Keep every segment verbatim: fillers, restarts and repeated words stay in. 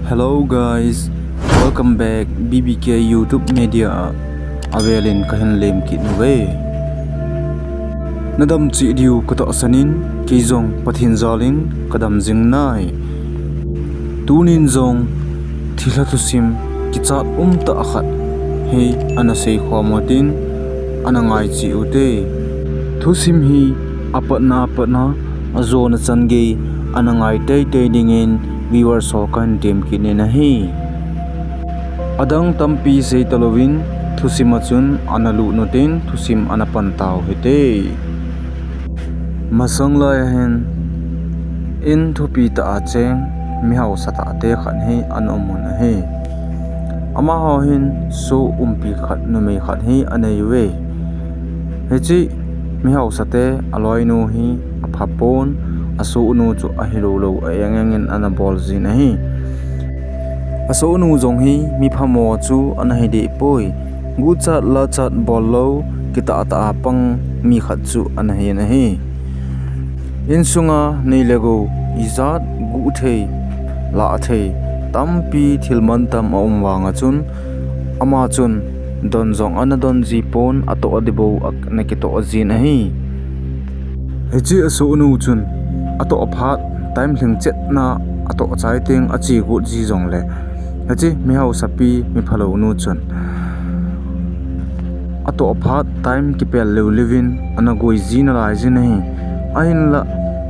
Hello guys, welcome back B B K YouTube Media a, avelin kahin lemkit uve. Nadam cheh diu katahsan in, kei jong Pathen jalin kadam jing nai. Tunin jong thilha thusim kichat umtah khat hi ana seikhom utin, ana ngai cheh ute. Thusim hi apatna apatna, ajona chan gei ana ngai teitei dingin viewers ho kahin temkit in ahi. Adang tampi sei talouvin thusim a chun ana lut utin, thusim ana pan tau hite. Masang lai ahin, in thupi tah a cheng, mi hausa tah te khat hi ana um un ahi. Amaho hin soh umpi khat, numei khat hi anei uve. Hiche mi hausa te aloinu hi apha pon, asohnu chu ahilou lou a eng engin ana bol jin ahi. Asohnu jong hi mi phamo chu ana hi deh poi. Guchat lachat bol lou, kitah tah a pang mi khat chu ana hin ahi. Insunga nei le gou, ijat guh thei, lah thei tampi thil mantam aum vanga chun, ama chun don jong ana don ji pon, atoh ding bou ana kitoh jin ahi. Hiche asohnu chun atoh phat, time lhing chetna atoh chai teng ache got ji jongle, hiche mi hausapi, mi phalounu chun atoh phat time kipel leu leuvin ana goi ji nalai jin ahi. Ahinla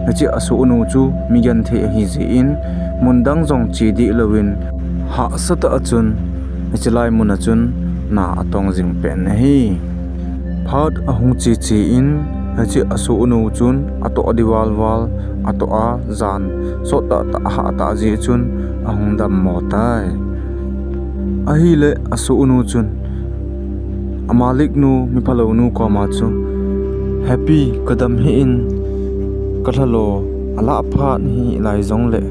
hiche asohnu chu mi genthei ahi jeh in, mun dang jong che deh louvin, hahsa tah a chun hiche lai mun a chun na atong jing pen ahi. Phat ahung che che in, hiche asohnu chun atoh ding val val atoh a, jan sot tah tah ahah tah jeh chun ahung dammo tai. Ahile asohnu chun amaliknu, mi phalounu koma chu, Hepi, kadam hih in, kalha lou, alah phat hih lai jongle,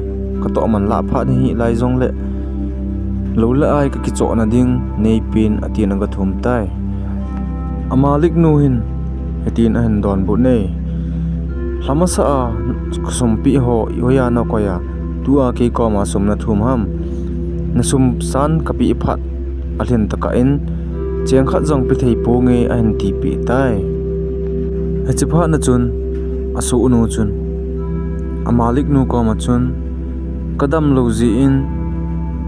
katoh man lah phat hih lai jongle, lou le ai kakichohna ding neipen, atin agathum tai. Amaliknu hin hitin ahin donbut e, Lha masa a sum peh ho ihoiya nakoi a, tua kei koma sum nathum ham? Nasum san kapeh phat alhin tokah in, cheng khat jong pe thei ponge, ahin tipeh tai. Hiche phat na chun asohnu chun amaliknu koma chun, Kadam lou jeh in,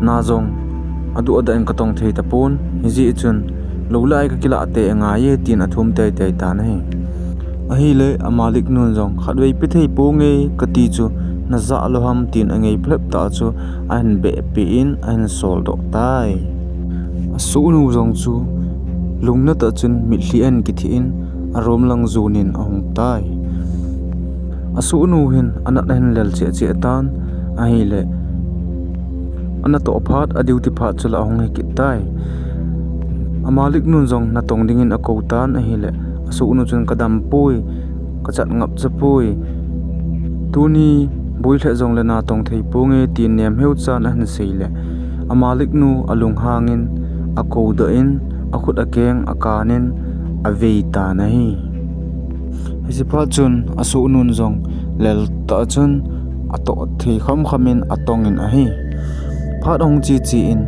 na jong aduh adah in katong thei tapon, hijeh chun lou le ai kakilah tei angai e, tin athum teitei tan ahi. Ahile amaliknun jong, Khatvei pe thei ponge kati chu, najah lou ham? tin angei phlep tah chu ahin behpeh in ahin soldoh tai. Asohnu jong chu lungna tah chun mitlhi ahin kithih in, aroom lang jon in ahung tai. Asohnu hin anat ahin lel cheh cheh tan, ahile anatoh phat, aduty phat chu la ahung hi kit tai. Amaliknun jong natong dingin akou tan ahile, asohnu chun, Kadam poi, kachat ngap cha poi, tuni boi lheh jongle natong thei ponge, tin nemheu chan ahin seile, amaliknu alunghangin, akoudoh in, akhut akeng akan in, avei tan ahi. Hiche phat chun asohnun jong lel tah chun atoh thei khamkham in atongin ahi. Phat ahung che che in,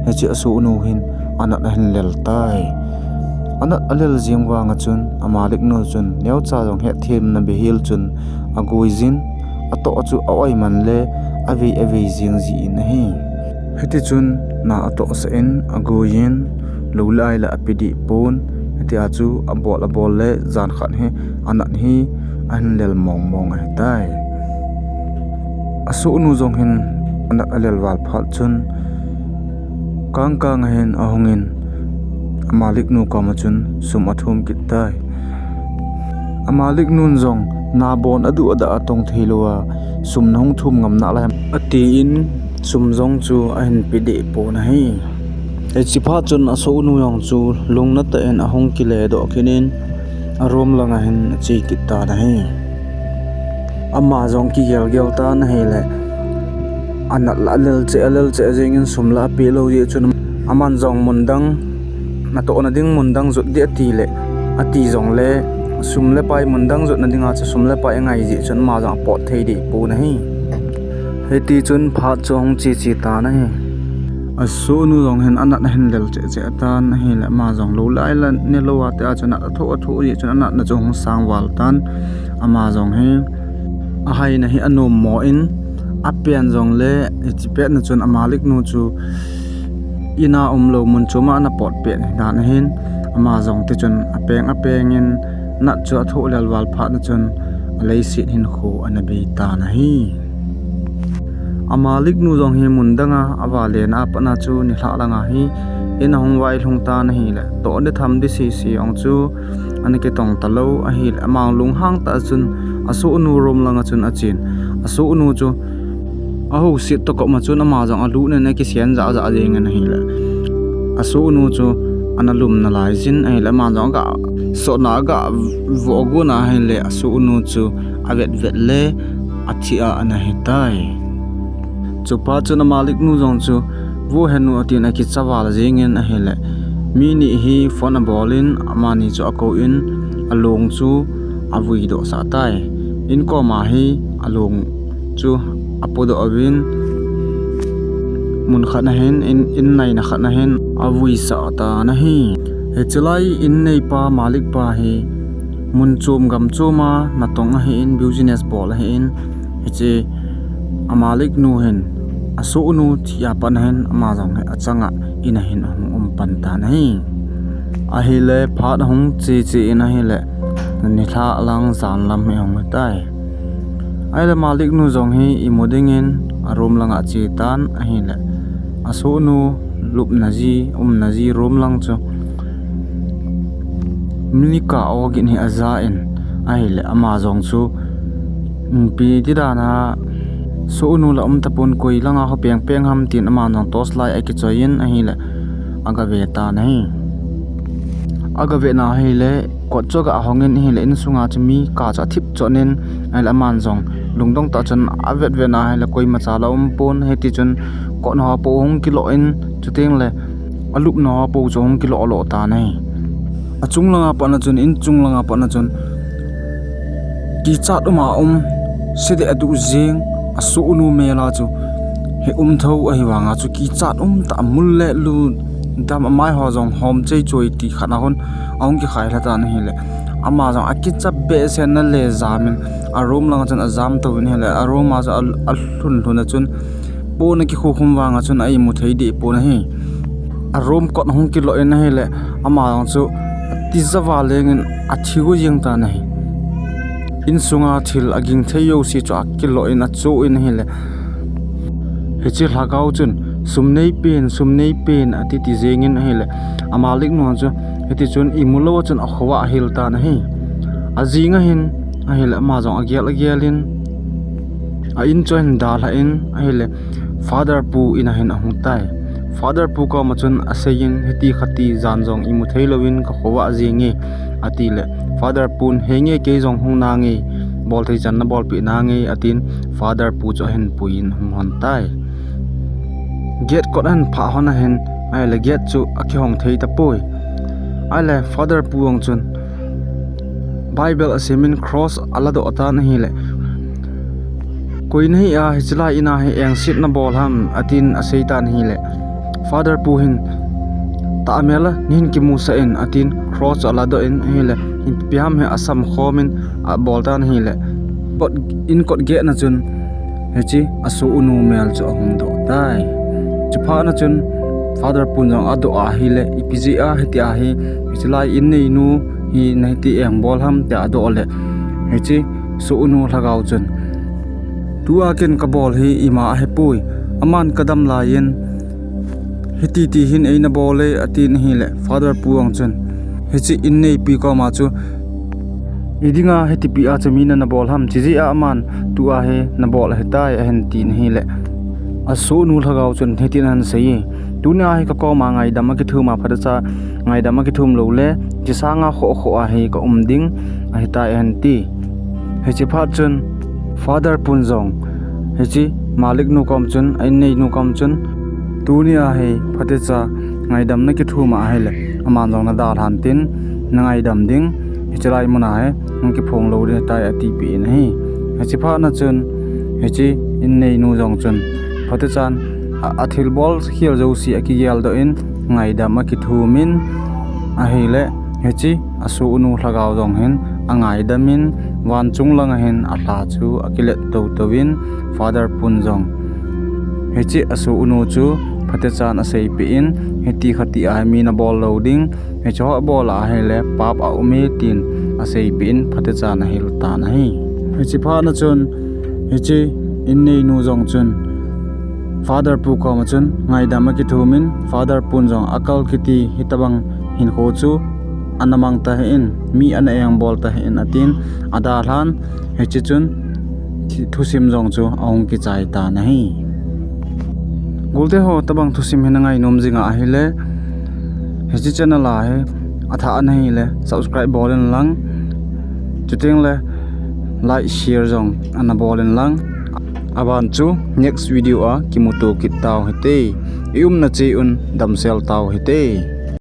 hiche asohnu hin anat ahin lel tai. Anat alel jeng vanga chun amaliknu chun neocha jong hetthemna beihel chun agoijin, atoh chu a-oi man le avei avei jeng jin ahi. Hitichun na atohsah in agoiyin, lou le ai la ape deh pon, hitia chu abol abol le jan khat hi anat hi ahin lel mong mong ahitai. Asohnu jong hin anat alel val phat chun kangkang ahin ahungin amaliknu koma chun sum athum kit tai. Amaliknun jong, Nabon aduh adah a tong theilouva sum nahung thum ngam nalai ham? atin sum jong chu ahin pe deh pon ahi. Hiche phat chun asohnu jong chu lungna tah in ahung kiledoh kit in aroom langa hin ache kit tan ahi. Ama jong kigel gel tan ahile, anat la alel cheh alel cheh jengin sum la ape lou jeh chun aman jong mun dang, natohna ding mun dang jot ding atile, ati jongle sum le pai mun dang jotna dinga chu sum le pai angai jeh chun ama jong apot thei deh pon ahi. Hiti chun phat chu ahung che che tan ahi. Asohnu jong hin anat ahin lel cheh cheh tan ahile, ama jong lou lai la ne lou a tia chun anat athoh athoh jeh chun anatna chu ahung sang val tan. Ama jong hi ahaina hi anom mo in, apen jongle hiche petna chun amaliknu chu ina umlou mun choma ana pot pet dan ahin, ama jong tichun apeng apeng in anat chu athoh lel val phat na chun aleiset hinkho ana bei tan ahi. Amaliknu jong hi mun danga avale na a pat na chu nilhah langa hi in ahung vailhung tan ahile, toh ding tham ding sese jong chu ana kitong talou ahile, ama lunghang tah chun asohnu room langa chun achen. Asohnu chu ahouset toh kop ma chun ama jong alut in akisen jah jah jeng in ahile, asohnu chu ana lum nalai jin ahile, ama jong aga sotna aga voh gon ahile, asohnu chu avet vet le athi a ana hitai. Chuphat chun amaliknu jong chu, "Vo henu," atin akicha val jeng in ahile, mi ni hi phone abol in amani chu akou in along chu avui doh sah tai. In koma hi along chu apodoh uvin, mun khat na hin, in, in naina khat na hin avui sah tan ahi. Hiche lai in neipa, malik pa hi mun chom gam choma natong ahin, business bol ahin, hiche amaliknu hin asohnu thi a pat na hin ama jong hi achanga in a hin ahung um pan tan ahi. Ahile phat ahung che che in ahile, nilhah lang jan lam hi ahung hitai. Ahile maliknu jong hi imu dingin a room langa ache tan ahile, asohnu lupna ji, umna ji room lang chu mi kah o gin hi aja in ahile, ama jong chu, um, ipi ti dan a sohnu la um tapon, koi langa ho peng peng ham tin ama jong torch light akichoi in ahile, aga ve tan ahi. Aga ve na ahile, kot chu aga hong in ahile, insunga chu mi kah chu athip chon in ahile, aman jong lungdong tah chun avet ve na ahile, koimacha la um pon, hiti chun kot ho po hung kilo in, chuteng le alupna ho po chu hung kilo lo tan ahi. Achung langa pat na chun, in chung langa pat na chun, kichat um a um, sede adu jeng, asohnu mel a chu hi um tho ahi vanga chu kichat um tah, mul le lu dam, amai ho jong hom chei choi ti khat a hon ahung kikhai lha tan ahile, ama jong akicha behseh na le jam in a room langa chun ajam to in ahile, a room a chu a, alhun lhun a chun pon akikhu khum vanga chun a imu thei deh pon ahi. A room kot hung kilo in ahile, ama jong chu atija val leng in athi go jeng tan ahi. Insunga thil aging thei jouse chu akilo in acho in ahile, hiche lhagao chun, "Sum nei pen, sum nei pen," ati ti jeng in ahile, amaliknu chu hiti chun imu lou a chun akhovah ahil tan ahi. Ajing a hin ahile, ama jong agel agel in a in chu ahin dalha in ahile, Father Pu in a hin ahung tai. Father Pu koma chun asei in, "Hiti khati jan jong imu thei louvin kakhovah jenge," ati le, Father Pun, "Henge, kei jong hung nange, bol thei chan nabolpeh nange," atin, Father Pu chu ahin pui in ahung hon tai. Gate kot ahin phah hon a hin, ahile gate chu akihong thei tapoi. Ahile Father Pu jong chun Bible asim in cross aladoh tan ahile, "Koi nahi a hiche lai in a hi engset nabol ham?" atin asei tan ahile, Father Pu hin, "Tahmel a nahin kimusah in," atin cross aladoh in ahile, ipi ham hi asam khom in abol tan ahile, kot, in kot gate na chun hiche asohnu mel chu ahung doh tai. Chuphat na chun Father Pun jong adoh ahile, "Ipi jeh a hitia hi, hiche lai in neinu hi nahiti engbol ham?" tia adoh le, hiche sohnu lhagao chun, "Tua ken kabol hi ima ahipoi, aman kadam lai in hiti ti hin eina bol e," atin ahile, Father Pu jong chun hiche in neipi koma chu, "Idinga hitipi a chu mi nana bol ham, chujeh a aman tua hi nabol ahitai," ahin tin ahile, asohnu lhagao chun hitin ahin sei e, "Tunia hi kakoma ngaidam akithum a phatecha, ngaidam akithum lou le, hiche sanga khoh khoh a hi kaum ding ahitai," ahin ti. Hiche phat chun Father Pun jong hiche maliknu kom chun, a inneinu kom chun, "Tunia hi phatecha ngaidam nakithum a ahile, aman jong nadalhan tin, nangaidam ding, hiche lai muna hi hung kiphong lou ding ahitai," atipeh in ahi. Hiche phat na chun hiche Inneinu jong chun phatechan a, athilbol khel jouse akigeldoh in, ngaidam akithum in, ahile hiche asohnu lhagao jong hin angaidam in, vanchung langa hin alha chu akilet toutouvin, Father Pun jong hiche asohnu chu phatechan aseipeh in, hiti khati a hi mi nabol lou ding, hiche ho abol a ahile pap aume tin aseipeh in, phatechan ahil tan ahi. Hiche phatna chun hiche inneinu jong chun Father Pu koma chun ngaidam akithum in, Father Pun jong akal kiti hitobang hinkho chu ana mang tahih in, mi ana engbol tahih in atin, adalhan hiche chun thusim jong chu ahung kichai tan ahi. Golte ho, tobang thusim hi nangainom jing a ahile, hiche channel a hi athah nahile subscribe bol inlang, chutengle like, share jong ana bol inlang, aban chu next video a kimuto kit tau hite. I umna cheh un damsel tau hite.